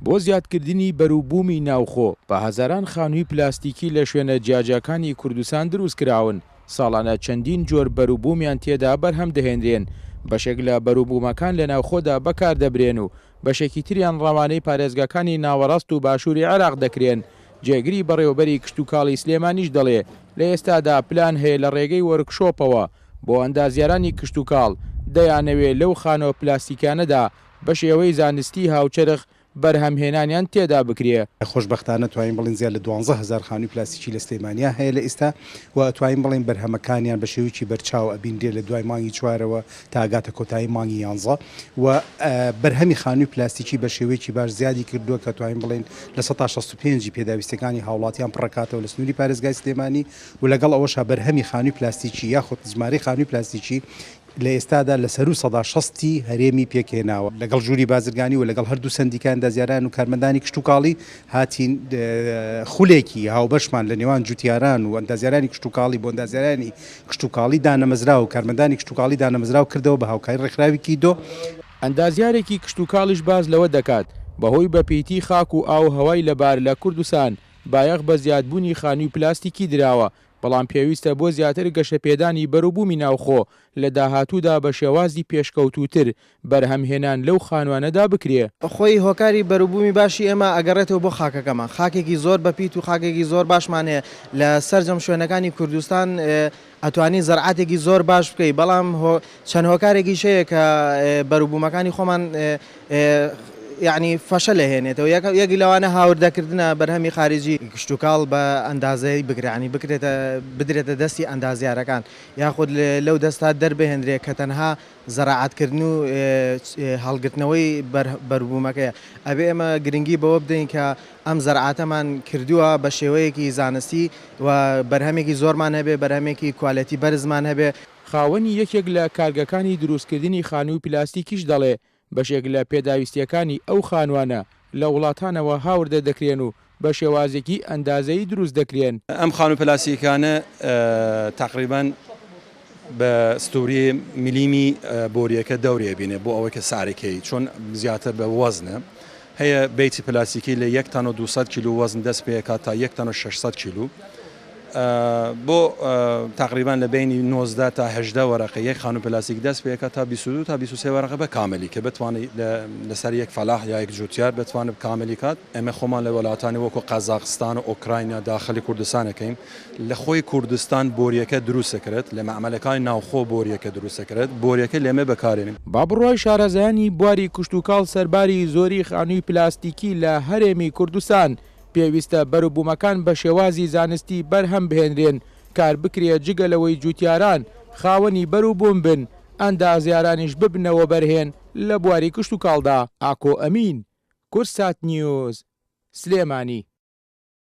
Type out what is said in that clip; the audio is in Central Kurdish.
بۆ زیادکردنی بەروبوومی ناوخۆ، بە هەزاران خانووی پلاستیکی لە شوێنە جیاجیاکانی کوردستان دروستکراون، ساڵانە چەندین جۆر بەروبوومیان تێدا بەرهەم دەهێنرێن، بەشێک لە بەروبوومەکان لە ناوخۆدا بەکاردەبرێن و بەشێکی تریان ڕەوانەی پارێزگاکانی ناوەڕاست و باشووری عێراق دەکرێن، جێگری بەڕێوەبەری کشتوکاڵی سلێمانیش دەڵێ، لە ئێستادا پلان هەیە لە ڕێگەی وۆرکشۆپەوە بۆ ئەندازیارانی کشتوکاڵ، دەیانەوێ لەو خانووە پلاستیکیانەدا بە شێوەی زانستی هاوچەرخ بەرهەمهێنانیان تێدا بکرێ. خۆشبەختانە توانین بڵێین زیاد لە 12 هەزار خانووی پلاستیکی لە سلێمانیا هەیە لە ئیستا و ئەتوانین بڵێین بەرهەمەکانیان بە شێوەیەکی بەرچاو ئەبینرێ لە دوای مانگی چوارەوە تا ئەگاتە کۆتایی مانگی یانزە و بەرهەمی خانووی پلاستیکی بە شێوەیەکی باش زیادی کردووە کە توانین بڵێین 65% ی پێداویستیەکانی هاوڵاتیان پڕەکاتەوە لە سنووری پارێزگای سلێمانی و لەگەڵ ئەوەشا بەرهەمی خانووی پلاستیکی یاخود ژمارەی خانووی پلاستیکی لە ئێستادا لە سەروو 60% ی هەرێمی پێکهێناوە. لەگەڵ ژووری بازرگانی و لەگەڵ هەردوو سەندیکای ئەندازیاران و کارمەندانی کشتوکاڵی هاتین خولێکی هاوبەشمان لە نێوان جوتیاران و ئەندازیارانی کشتوکاڵی بۆ ئەندازیارانی کشتوکاڵی دانەمەزراو و کارمەندانی کشتوکاڵی دانەمەزراو کردەوە بە هاوکاری ڕێکخراوی کیدۆ. ئەندازیارێکی کشتوکاڵیش باس لەوە دەکات، بەهۆی بەپیتی خاک و ئاووهەوای لەبار لە کوردستان، بایەخ بە زیادبوونی خانووی پلاستیکی دراوە، بەڵام پێویستە بۆ زیاتر گەشەپێدانی بەروبوومی ناوخۆ لە داهاتوودا بە شێوازی پێشکەوتووتر بەرهەمهێنان لەو خانووانەدا بکرێ. خۆی هۆکاری بەروبوومی باشی ئێمە ئەگەڕێتەوە بۆ خاکەکەمان، خاکێکی زۆر بەپیت و خاکێکی زۆر باشمان هەیە لە سەرجەم شوێنەکانی کوردستان ئەتوانی زەرعاتێکی زۆر باش بکەی، بەڵام چەند هۆکارێکیش هەیە کە بەروبوومەکانی خۆمان یەعنی فەشەل ئەهێنێتەوە، یەک لەوانە هاوردەکردنە بەرهەمی خاریجی. کشتوکاڵ بە ئەندازەی بکرێت، یەعنی بکرێتە بدرێتە دەستی ئەندازیارەکان یاخود لەو دەستە دەربهێنرێت کە تەنها زەراعەتکردن و هەڵگرتنەوەی بەروبوومەکەیە. ئەبێ ئێمە گرنگی بەوە بدەین کە ئەم زەرعاتەمان کردووە بە شێوەیەکی زانستی و بەرهەمێکی زۆرمان هەبێ، بەرهەمێکی کوالێتی بەرزمان هەبێ. خاوەنی یەکێک لە کارگەکانی دروستکردنی خانووی پلاستیکیش دەڵێ، بەشێک لە پێداویستییەکانی ئەو خانووانە لە وڵاتانەوە هاوردە دەکرێن و بە شێوازێکی ئەندازەیی دروست دەکرێن. ئەم خانوو پلاستیکانە تەقریبەن بە ستوری ملیمی بۆریەکە دەوری ئەبینێ بۆ ئەوەی کە سعرەکەی چۆن زیاتر بە وەزنە هەیە بەیتی پلاستیکی لە یەک تەن و 200 کیلو وەزن دەست پێکات تا یەک تەن و 600 کیلو بۆ تەقریبەن لە بەینی 19 تا 18 وەرەقە یەک خانوو پلاستیک دەست پێکات تا 22 تا 23 وەرەقە بە کاملی کە بتوانێت لەسەر یەک فەلاح یا یەک جوتیار بتوانێت کاملی کات. ئێمە خۆمان لە وەلاتانی وەکو قەزاقستان و ئۆکراینا داخلی کوردستان ئەکەین، لە خۆی کوردستان بۆریەکە دروست ئەکرێت، لە مەعمەلەکانی ناوخۆ بۆریەکە دروست ئەکرێت، بۆریەکە لێمە بەکارێنین. بە بڕوای شارەزایانی بواری کشتوکاڵ سەرباری زۆری خانووی پلاستیکی لە هەرێمی کوردستان، پێویستە بەروبوومەکان بە شێوازی زانستی بەرهەم بهێنرێن، کار بکرێ جگە لەوەی جووتیاران خاوەنی بەروبووم بن، ئەندازیارانیش ببنە وەبەرهێن لە بواری کشتوکاڵدا. ئاکۆ ئەمین، کوردسات نیوز، سلێمانی.